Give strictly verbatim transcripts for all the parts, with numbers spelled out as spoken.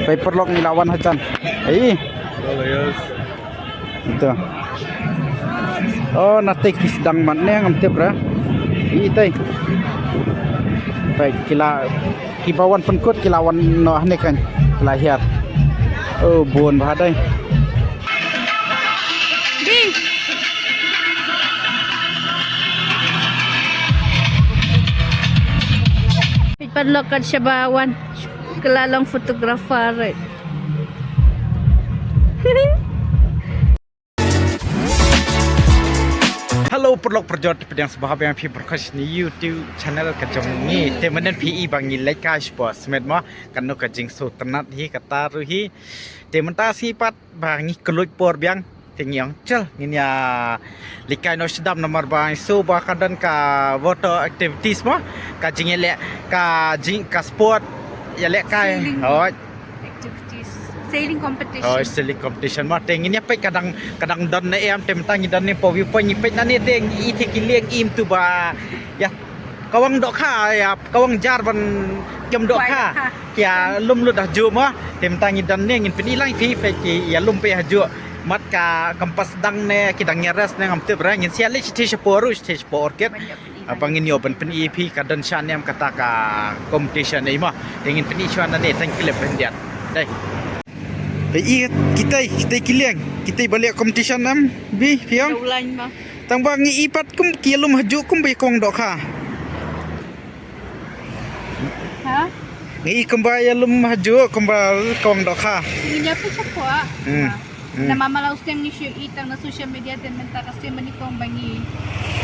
Peit paralok ngi la wan hajan. Ei. Ito. Oh, na tei ki sdang mat ne ngam tip ra. Ito. Peit ki la, kiba wan pynkut ki la wan noh ne kan. Ki la hiar. Oh, bun bha dei. Di. Peit paralok kat shaba wan. Ka la long photographer. Hello paralok parajor, pdiang sngewbha biang phi pyrkhat ïa ka YouTube channel ka jong ngi. Te mynta phi i ba ngi leit kai shapoh Smit mo, kano ka jingsngewtynnat hi kata ruh hi. Te mynta sngi pat ba ngi kylluid por biang. Te ngi ong chal ngin ïa leit kai noh sdang namar ba ngi sngew ba ka don ka water activities mo, ka jingïaleh, ka jing, ka sport ïaleh kai. Sailing. Hooid. Activities. Sailing competition. Hooid, sailing competition mo. Te ngin ïa peit ka dang, ka dang don ne em, te mynta ngi don ne hapoh viewpoint, ngi peit nangne te ngi i te ki lieng im tu ba ïa kawang dohkha, ïa kawang jar ban kem dohkha. Dohkha. Ki ïalum lut hajuh mo. Te mynta ngi don ne ngin pyni lang ïa phi, peit ki ïalum peit hajuh. Mat ka kam pat sdang ne ki dang ïa rest ne ngam tip re, ngin sa leit shatei shapoh ruh, shatei shapoh orchid. Ban ïa pyni. Haba ngin ïoh ban pyni ïa phi ka don shane em kata ka competition ei mo. Te ngin pyni shuwa nangne tang clip hyndiat. Dei. Peit i kitei, kitei ki lieng, kitei ba leh competition em, Bi, phi ong? Dewlain mo. Tang ba ngi i pat kum ki ïalum hajuh kum ba ïa kawang dohkha. Ha? Ngi i kumba ïalum hajuh kumba kawang dohkha. Ngi ïa peit shapoh. Hmm. Hmm. Namar ma la u snem ngi shu i tang na social media te mynta ka snem ba nyngkong ba ngi,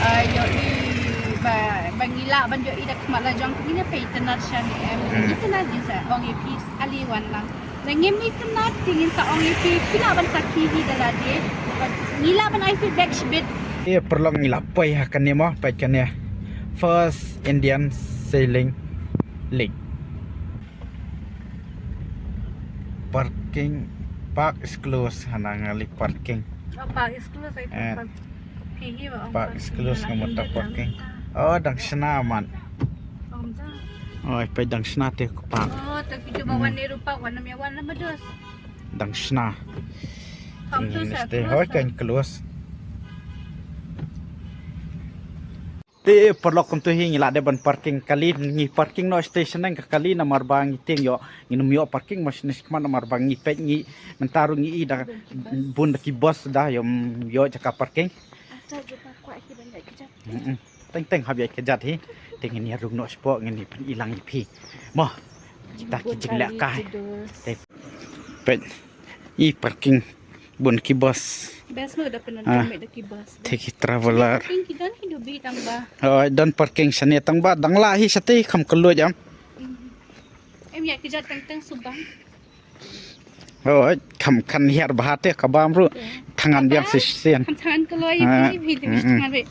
ah, ïohi ba, ba ngi lah ban ïohi da khmat la jong, ngi ïa peit itynnat shane em. Hmm. Itynnat jingsa ong ïa phi, ale wan lang. Lada ngim itynnat te ngin sa ong ïa phi, phi lah ban sakhi hi da lade. Ngi lah ban ai feedback shibit. Eh, paralok ngi la poi ha kane mo, peit kane. First Indian Sailing League. Parking, park is closed, hana ngali parking. Oh, park is closed, I think. Eh. Park. Phi hi ba ong park is closed, ngam mut parking. Oh, dang shna mat. Ong da. Oh, peit dang shna te ka park. Oh, te ki ju ba wan ne rupa wan nam ya wan nama dos. Dang shna. Kam tu sa close. Hoi kan close. Te paralok kumtu hi ngi la dep ban parking kali, ngi parking noh station nang ka kali namar ba ngi tieng ïoh ngin ym ïoh parking ma shane shakhmat namar ba ngi peit ngi mynta ruh ngi i da bun da ki bus da ïoh, ïoh jaka parking. Teng teng hap ïa ka jat hi. Te ngin ïa rung noh shapoh ngin ïa pyni lang ïa phi. Mo. Da ki jingleh kai. Te peit. I parking bun ki bus. Best mo da pynban da ki bus. Te ki traveler. Parking ki don hi dubi tang ba. Oh, don parking shane tang ba dang lah hi shate kham kylluid am. Em ïa ki jat teng teng subang. Oh, kham khan hiar bha te ka bam ruh. Thangan biang shisien. Kham thangan ka loi bi bi de thangan be.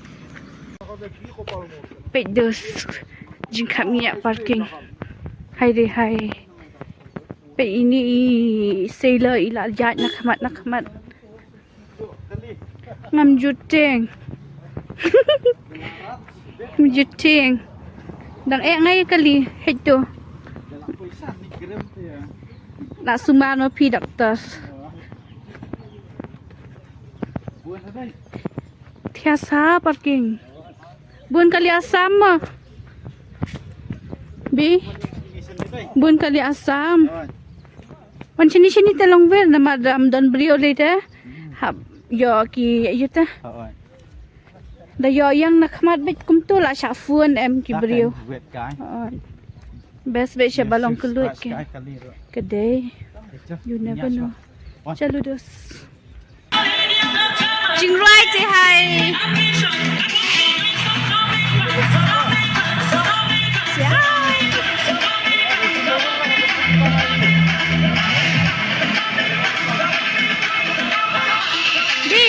Peit dos jingkham ïa parking. Hai de hai. Peit ini i sailor i la jat na khmat na khmat. Ngam ju tieng. Ngam ju tieng. Dang eh ngai kali hei tu. La sumar ma phi doctor. Thiah sa parking. Bun kali Assam ma. Bi. Bun kali Assam. Wan shini shini te long ver namar dam don briew le te. Hap ïoh ki ïa te. Da ïoh ïang na khmat beit kumtu la shah phone em ki briew. Best beit sha ba long kylluid ki. Ka dei. You never know. Chalu dos. Jingrwai te hai. Di.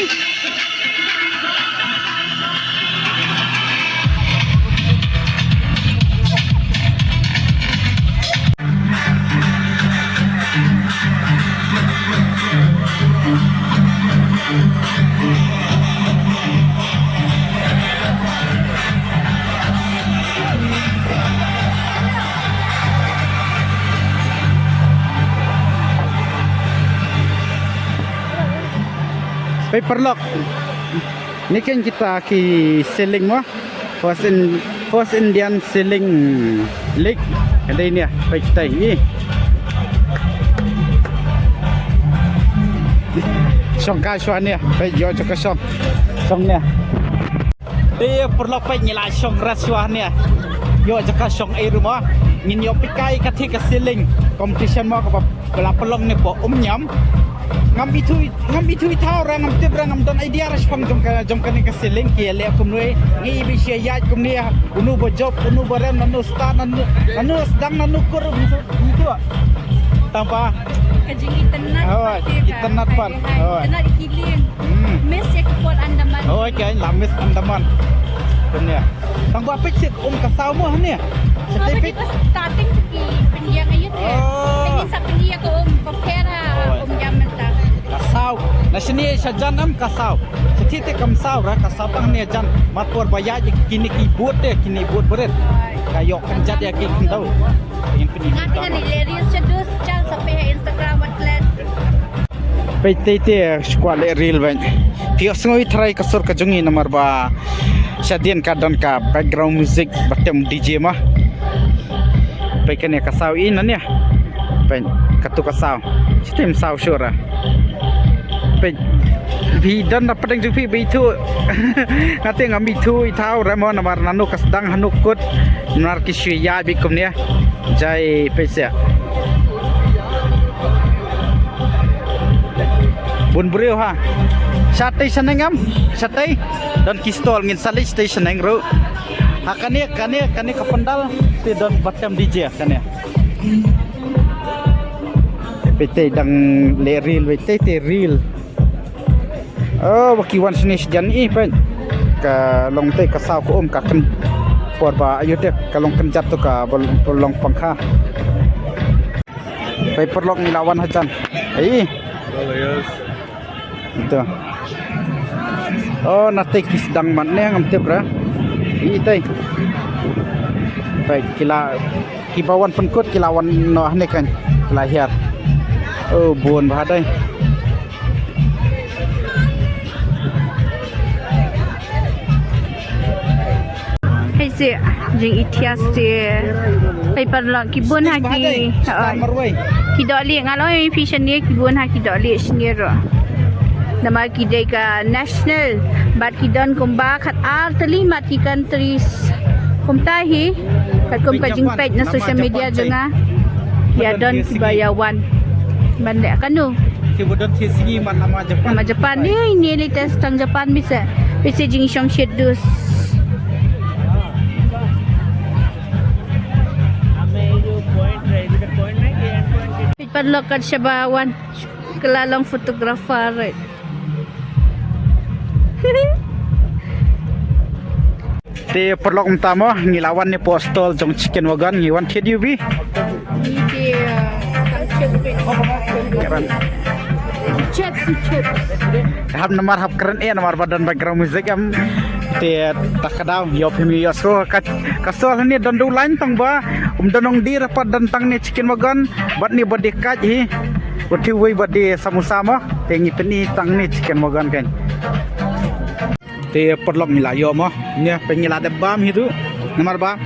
Peit paralok. Ni keiñ kita ki seiling mo. First, in, first Indian Seiling League. Ka dei ne, peit kita i. Shong ka shuwa ne, peit ïoh jaka shong. Shong ne. Te paralok peit ngi la shong rest shuwa ne. Ïoh jaka shong ei ruh mo. Ngin ïoh peit kai ka thik ka seiling competition mo kaba la pynlong ne pdeng Umñiam. Ngam ithuh, ngam ithuh ithaw ra, ngam tip ra, ngam don idea ra shaphang jong ka, jong kane ka seiling ki leh kumne. Ngi i bishia ïaid kumne. Unu ba jop, unu ba rem, nanu start, nanu, nanu sdang, nanu kur, nanu itu. Tang ba. Ka jingitynnad. Hoi, pat, itynnad pat. Hoi. Itynnad i ki lieng. Hmm. Miss ïa ka port Andaman. Hoi, ka la miss Andaman. Kumne. Tang ba peit sha ka um ka saw mo hangne. Sa te peit. Starting to ki pynïeng ïa te. Oh. Te ngin sa pynïeng ka um ba pher ha. Hoi. Um ïa mynta. Ka saw. Na shane sha jan em ka saw. Sa te te kam saw ra ka saw tang ne jan. Mat por ba ïa kine ki boat te kine boat bret. Hoi. Ka ïoh kynjat ïa ki khyndew. Ngin pynïeng. Nga te ngan ïa reel sha dus chal sa peit ha Instagram wat klet. Peit tei te shu kwah leh reel bad. Phi ïohsngew i tharai ka sur ka jong ngi namar ba shadien ka don ka background music ba tem D J ma. Peit kane ka saw i nane. Peit katu ka saw. Shi tem saw shuh ra. Peit phi don na pdeng jong phi ba ithuh. Nga te ngam ithuh ithaw ra mo namar nano ka sdang hano kut. Namar ki shu ïaid beit kumne. Jai peit sha. Bun briew ha. Shatei shaneng em? Shatei? Don ki stall ngin sa leit shatei shaneng ruh. Ha kane, kane, kane ka pandal te don ba tem D J kane. Peit tei dang leh reel, peit tei te reel. Oh, ba ki wan shane shi jan i peit. Ka long tei ka saw ka um ka kyn por ba ayu te ka long kynjat tu ka ba long pangkha. Peit paralok ngi la wan hajan. Ai. Ito. Oh, na tei ki sdang man ne ngam tip ra. I tei. Peit ki la ki ba wan pynkut ki la wan noh ne kan. Ki la hiar. Oh, bun ba dei. Hei si jing ithias si. Hei paralok ki bun ha ki. Ki dohlieh nga la ong ïa phi shane ki bun ha ki dohlieh shane ruh. Namar ki dei ka national bad ki don kumba khat ar tylli mat ki countries. Kumta hi katkum ka jingpeit na social media jong nga. Ïa don kiba ïa wan. Ban leh kano. Kiba don thie sngi man nama Japan. Nama Japan ni ni latest tang Japan bisa. Bisa jingshong shet dus. Peit paralok kat shaba wan. Ka la long photographer. Te paralok mynta mo ngi la wan ne pdeng stall jong Chicken Wagon ngi wan thied ïa u bi. Ngi te, uh, tang chips. Kren. Chips, chips. Hap namar hap kren eh namar ba don background music em. Te ta ka daw ïoh phim ïoh so ka, ka stall ne don du line tang ba um don ong di rapat don tang ne Chicken Wagon bad ne ba dei kaj hi. Wat hi wei ba dei samosa mo. Te ngi pyni tang ne Chicken Wagon kan. Te paralok ngi la ïoh mo. Ne peit ngi la dep bam hi tu. Namar ba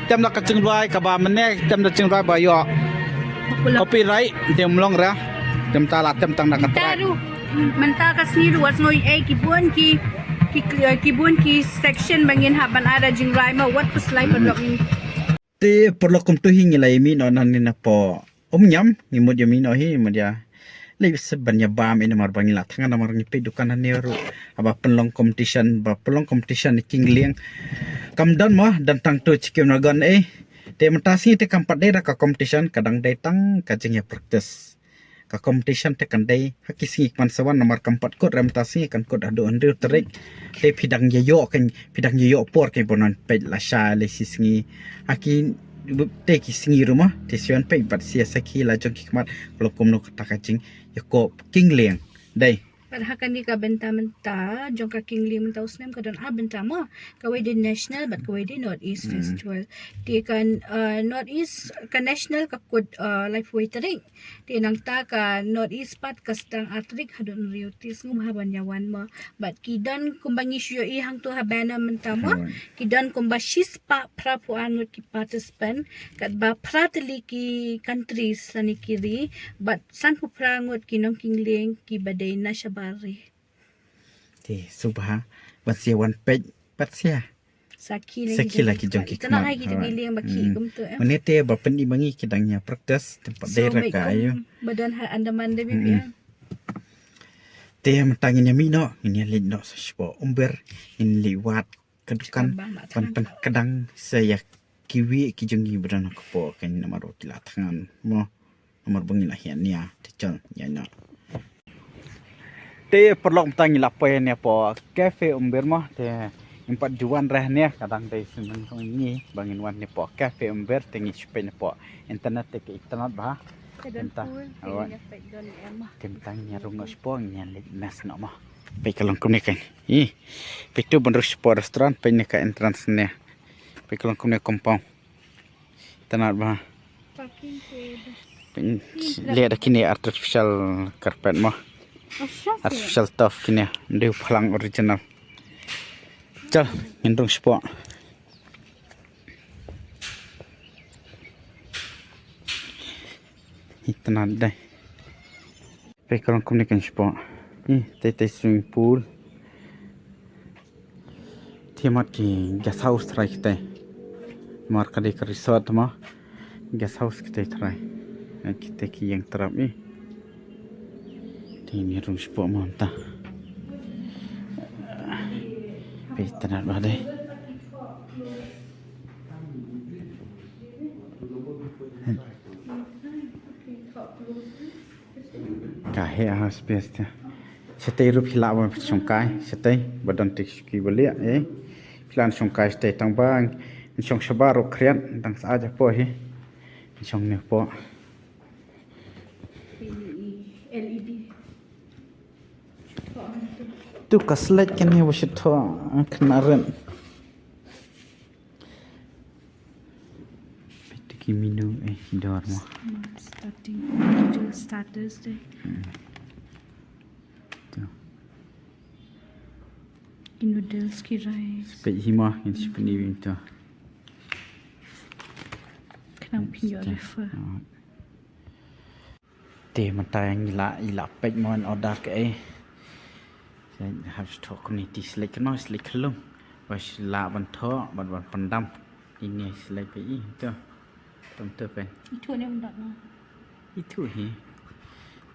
tem da ka jingrwai kaba mynne tem da jingrwai ba ïoh copyright te ym long ra. Te mynta la tem tang da ka track. Mynta ka sngi ruh wat sngew ei ki bun ki, ki, ki bun ki section ba ngin hap ban ai da jingrwai mo wat pyrshah paralok ngin. Te paralok kumtu hi ngi la ïa mih noh nangne na pdeng Umñiam ngi mut ïa mih noh hi mut ïa leit sep ban ïa bam ïa namar ba ngi la thngan namar ngi peit dukan hangne ruh haba pynlong competition ba pynlong competition ïa ki ngliang. Kam don mo don tang tu Chicken Wagon eh. Te mynta sngi te kam pat dei da ka competition ka dang dei tang ka jingïa practice. Ka competition te kan dei ha ki sngi kman sa wan namar kam pat kut rem ta sngi kan kut haduh hynriew tarik. Te phi dang ïa ïoh kan phi dang ïa ïoh por kan ba non peit la sha le shi sngi ha ki te ki sngi ruh mo te shu wan peit bad sia sakhi la jong ki khmat ka long kumno kata ka jingïakop ki ngliang. Dei Bad ha kane ka bynta mynta jong ka Kynrad mynta u snem ka don ar bynta mo. Kawei dei National bad kawei dei North East Festival. Te ka, uh, North East, ka National ka kut, uh, laiphew tarik. Te nangta ka North East pat ka sdang ar tarik haduh hynriew tarik. Sngewbha ban ïa wan mo. Bad ki don kumba ngi shu ïohi hangto ha banner mynta mo. Ki don kumba shispah phraphew ar ngut ki participant. Katba phra tylli ki countries lane ki ri. Bad sanphew phra ngut ki nongkylleng kiba dei na shabar ri. Te sngewbha ban sa wan peit pat sa. Sakhi la ki jong ki khmat. Ita na hai ki jong ki liang ba ki kumto em. Mane te ba pyn-i ba ngi ki dang ïa practice te pat dei ra ka ayu. Ba don ha Andaman de bibiang. Te mynta ngin ïa mih noh, ngin ïa leit noh sa shapoh Umber, ngin leit wad ka dukan ban pynkdang sa ïa kiwei ki jong ngi ba don ha kpoh kan namar ba ki la thngan mo. Namar ba ngi la hiar nia te chal ïa noh. Te paralok mynta ngi la poi nia poh Cafe Umber mo te ngim pat ju wan reh nia ka dang dei sien mynsong ngi ba ngin wan nia poh Cafe Umber te ngi shu peit nia poh internet te ka internet bha. Te mynta ngi ïa rung noh shapoh ngi ïa leit mess noh mo. Peit ka long kumne kan. Ih. Peit tu ban rung shapoh restaurant peit nia ka entrance nia. Peit ka long kumne compound. Tang ba. Peit leh da kine artificial carpet mo. Artificial turf kine. Ym dei u phlang original. Chal ngin rung shapoh. Ih tang dei. Peit ka long kumne kan shapoh. Ih tei tei swimming pool. Te mat ki guest house trai kitei. Mar ka dei ka resort mo. Guest house kitei trai. Kitei ki ïeng trap ih. Te ngin rung shapoh mo mynta. Peit tang ba dei. Ka heh ha space te. Shatei ruh phi lah ban shongkai shatei ba don te ki ba liah eh. Phi lah shongkai shatei tang ba shong shabar ruh khriat dang sa aja poh hi. Shong ne poh. Tu ka slide kane ba shu thoh kane ren. Peit ki menu eh ki dor mo. Starting starters dei. Tu. Ki noodles ki rice. Peit hi mo ngin shu pyni win tu. Khnang phin ïoh refer. Te mynta ngi la i la peit mo in order kaei. Hap shu thoh kumne te select kano select khlung. Ba shu lah ban thoh ban ban pyndam. Ine select peit i to. Tum to peit. Ithuh ne ym dot na. Ithuh hi.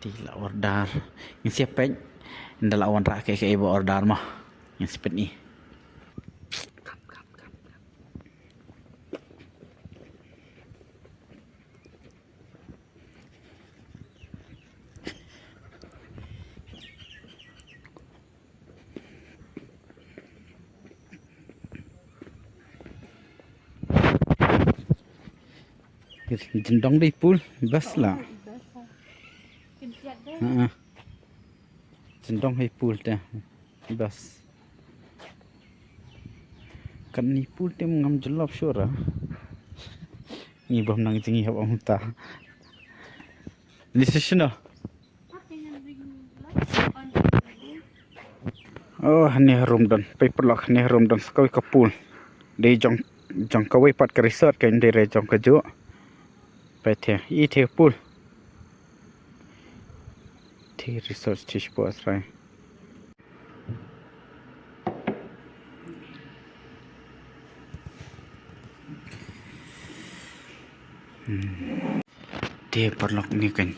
Te la order. Ngin sa peit. Ynda la wanrah kaei kaei ba order mo. Ngin sa pyni. Jyndong dei pool best la. Jyndong hi pool te best. Kan ni pool te ngam jyllop sure. Ngi bam nang jngi hap ong ta. Ni session. Oh, hane harum don. Peit paralok hane harum don sa kawei ka pool. Dei jong jong kawei pat ka resort ka dei re jong ka juh. Peit te i te pool. Te resort te sport rai. Te paralok ne kan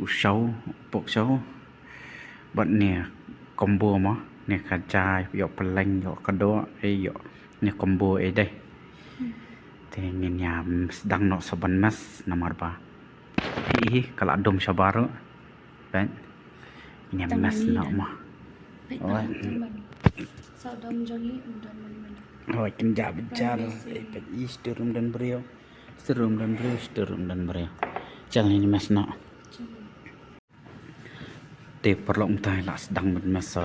u shaw, pork shaw. Bad ne combo mo, ne ka jai, ïoh pylleng, ïoh kdoh, eh ïoh ne combo eh dei. Te ngin ïa sdang noh sa ban mess namar ba hi hi ka la dum shabar ruh. Peit. Ngin ïa mess noh mo. Peit. Oi. Sa dum jong i, dum man man. Oi, kin ja bichar. Peit i stur rum don briew. Stur rum don briew, stur rum don briew. Chal ngin ïa mess noh. Te paralok mynta la sdang mynta sa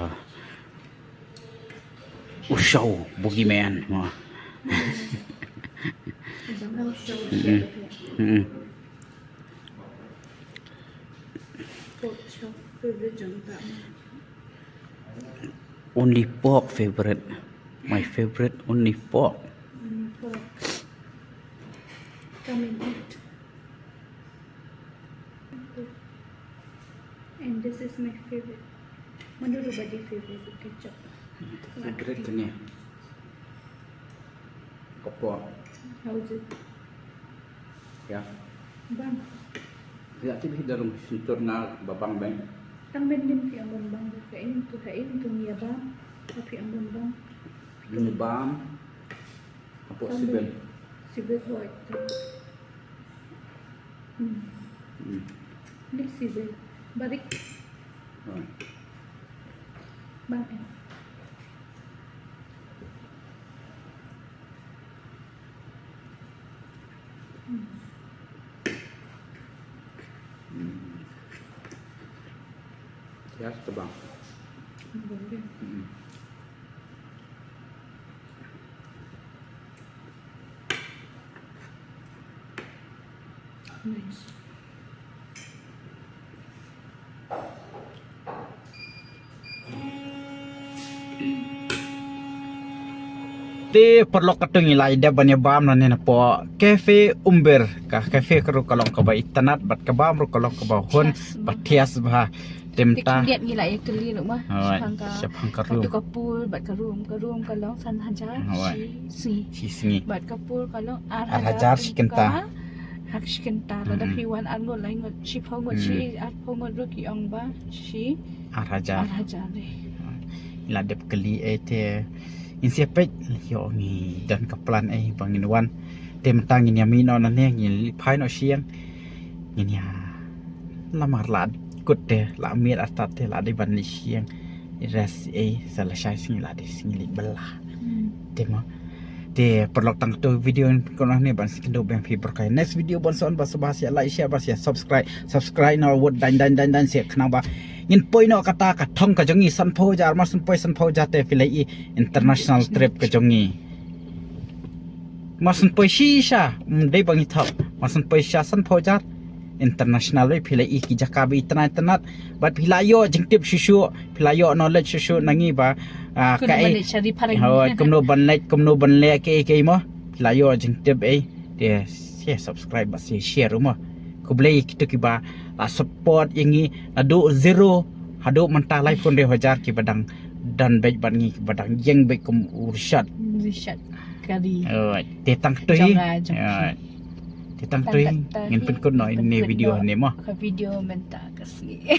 u show Boogeyman mo. Mm-mm. Only pork favorite. My favorite only pork. Only pork. Come and eat. And this is my favorite. Mano ruh ba dei favorite, ketchup. Favorite kane. Ka pork. How is it? Ya. Bang. Ya, ti bhi darum sentur na babang bang. Tang ben din phi ambon bang ka in tu ka in tu ni bang. Phi ambon bang. Ni bang. Apa siben? Siben hoi. Hmm. Hmm. Ni siben. Barik. Hoi. Bang eh. Hmm. Hmm. Yes, tu bang. Boleh. Hmm. Nice. Te paralok, katto ngi la ïa dep ban ïa bam nangne napoh Cafe Umber. Ka cafe ka ruh ka long kaba itynnad bad ka bam ruh ka long kaba hun bad thias bha. Te mynta ngi la ïa kylli ruh ma. Shaphang ka room. Ka pool bad ka room, ka room ka long san hajar shi sngi. Shi sngi. Bad ka pool ka long ar hajar shi kynta. Ar hajar shi kynta. Lada phi wan ar ngut lai ngut shiphew ngut shi arphew ngut ruh ki ong ba shi ar hajar. Ar hajar. Ngi la dep kylli ei te ngin sa peit ïoh ngi don ka plan ei ba ngin wan. Te mynta ngin ïa mih noh nangne, ngin leit phai noh sha ïing. Ngin ïa lamar la kut te la miet artat te la dei ban leit sha ïing. Rest ei sa lashai sngi la dei sngi leit bylla. Te mo. Te paralok, tang tu video ko nangne ban sngewthuh biang phi, bad ka next video ban sa wan ba sngewbha sa like, share bad sa subscribe. Subscribe na wut dang dang dang dang sa khnang ba ngin poi noh kata ka thong ka jong ngi sanphew hajar, mar syn poi sanphew hajar te phi la i international trip ka jong ngi. Mar syn poi shisha, ym dei ba ngi thok. Mar syn poi shisha sanphew hajar international, phi la i ki jaka ba itynnad itynnad bad phi la ïoh jingtip shuh shuh, phi la ïoh knowledge shuh shuh na ngi ba ka ei. Hooid, kumno ban leit, kumno ban leh, kaei kaei mo. Phi la ïoh jingtip ei. Te sa subscribe bad sa share ruh mo. Khublei ïa kito kiba la support ïa ngi naduh zero haduh mynta laiphew hynriew hajar kiba dang don beit bad ngi, kiba dang ïeng beit kum u Rishad. Rishad Kari. Alright. Te tang tu hi. Alright. Te tang tu hi. Ngin pynkut noh ïa ine i video hangne mo. Ka video mynta ka sngi.